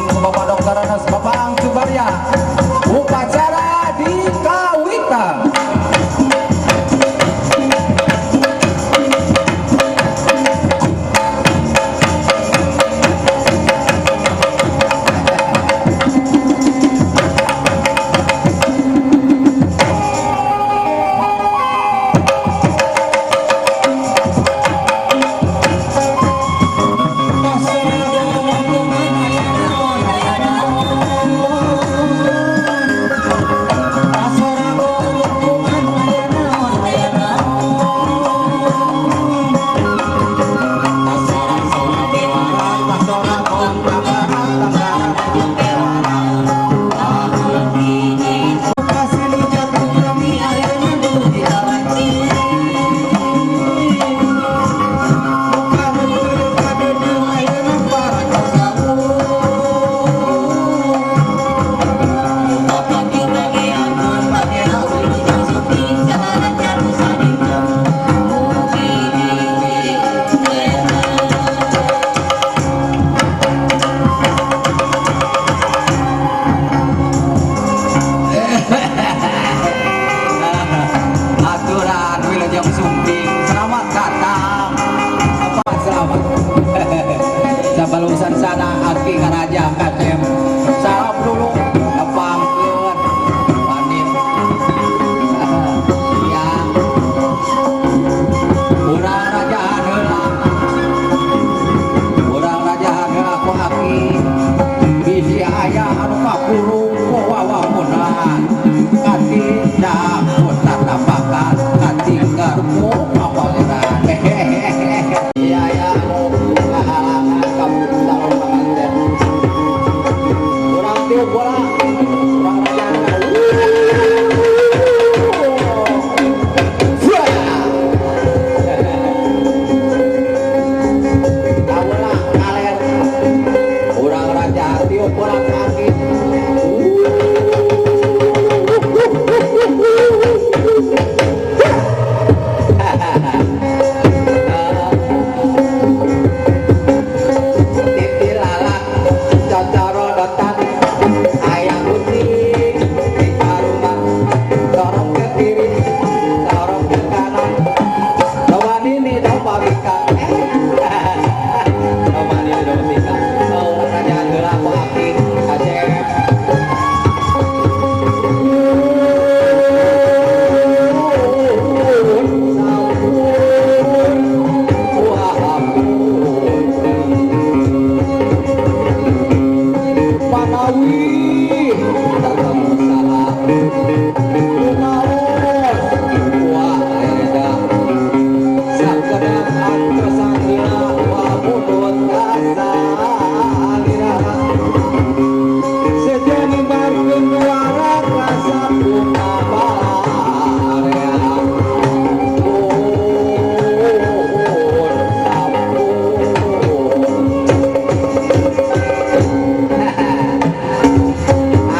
Nuhun Bapak Dokter Anas Bapak Subarya. Upacara di Kawitan. Aturan Wilujeng Sumping, selamat datang. Apa selamat? Sabalusan sana aki ngaraja kasem. Salam dulu nepangkeun panin. Iya. Urang rajahan heula. Urang rajahan heula ku aki. Bisi aya anu kakurung ku wawamunan. Katindak ku tatapakan, katinggal ku papageran. Iya ya, anu kahalangan kamu calon panganten. Urang tiup bola, urang rajahan heula. Kaula kaler. Urang raja tiup bola kaki. Titilalak cocorodotan ayam kucing di rumah, dorong ke kiri dorong ke kanan, domba nini domba bika, domba nini domba bika. Oh, raja heula ku aki kasep. Panawi datang salah lumaos wah reda sakedap antosan wa mudut kasalira sejen barkeun warak rasa kumabalarea pun sampun.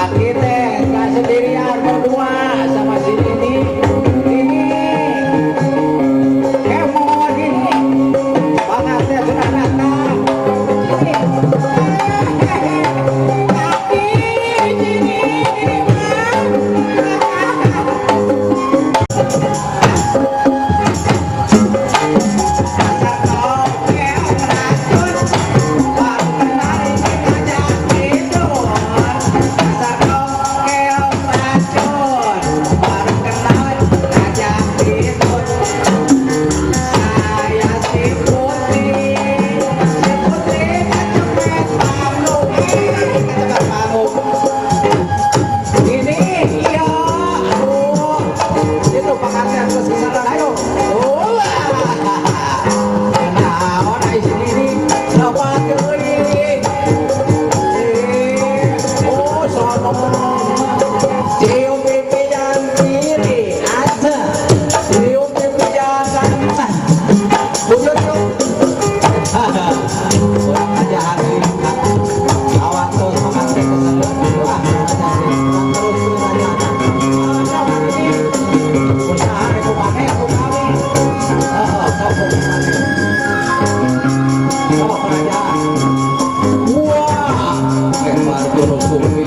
Aki teh nggak sendirian, berdua sama si ini. Ini kemod ini. Pangasnya sudah datang. Ini. Aki, ini, ini, Bang. Dasar tokel racun, baru kenal ngajak tidur. Dasar tokel racun, baru kenal ngajak tidur. Saya si putri, si putri kecepet pamuk, kecepet pamuk. Ini iya, aduh, itu pengantin terus ke sana, ayo. Wah, naon ai si Dini, lompat deui. Oh, sono. Cium pipi yang kiri, ada. Cium pipi yang kanan. Bujur yuk. Urang aja hari. Awan tuh pengantin ke sana. Wah, aja hari. Terus terus aja. Usaha ku make ku kami. Heeh, sok ku make. Sok kerajaan. Wah. Gunung Suwi.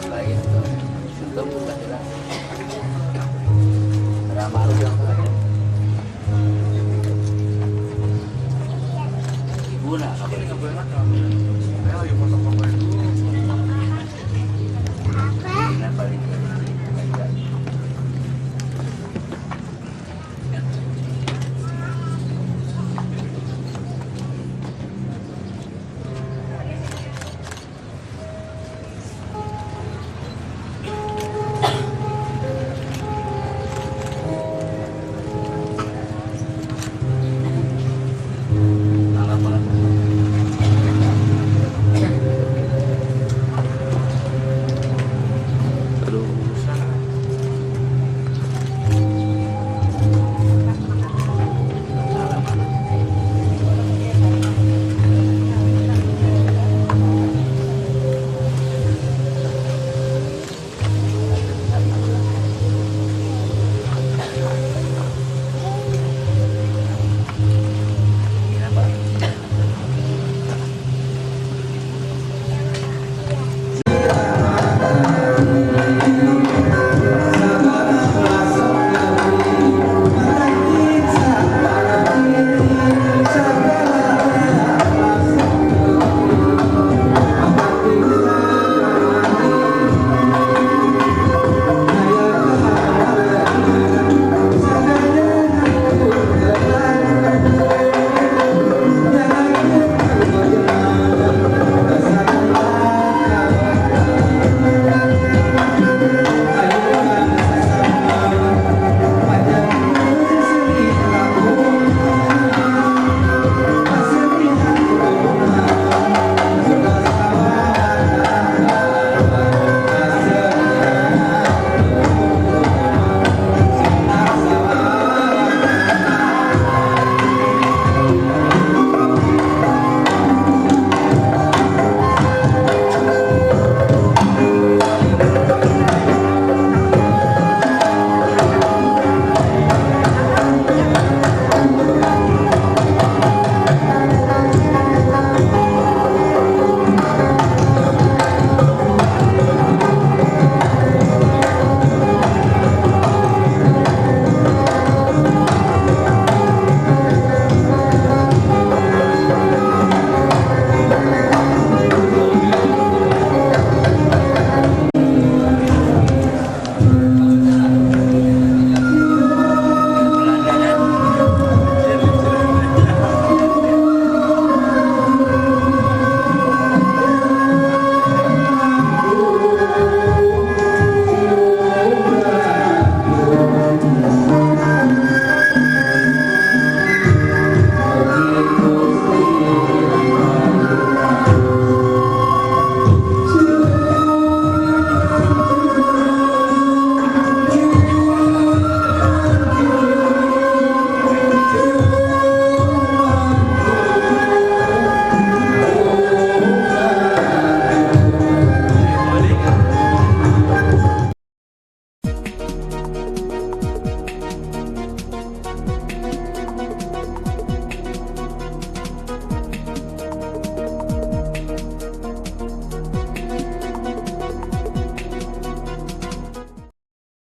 Lain itu bukan ramah lu. Ibu lah.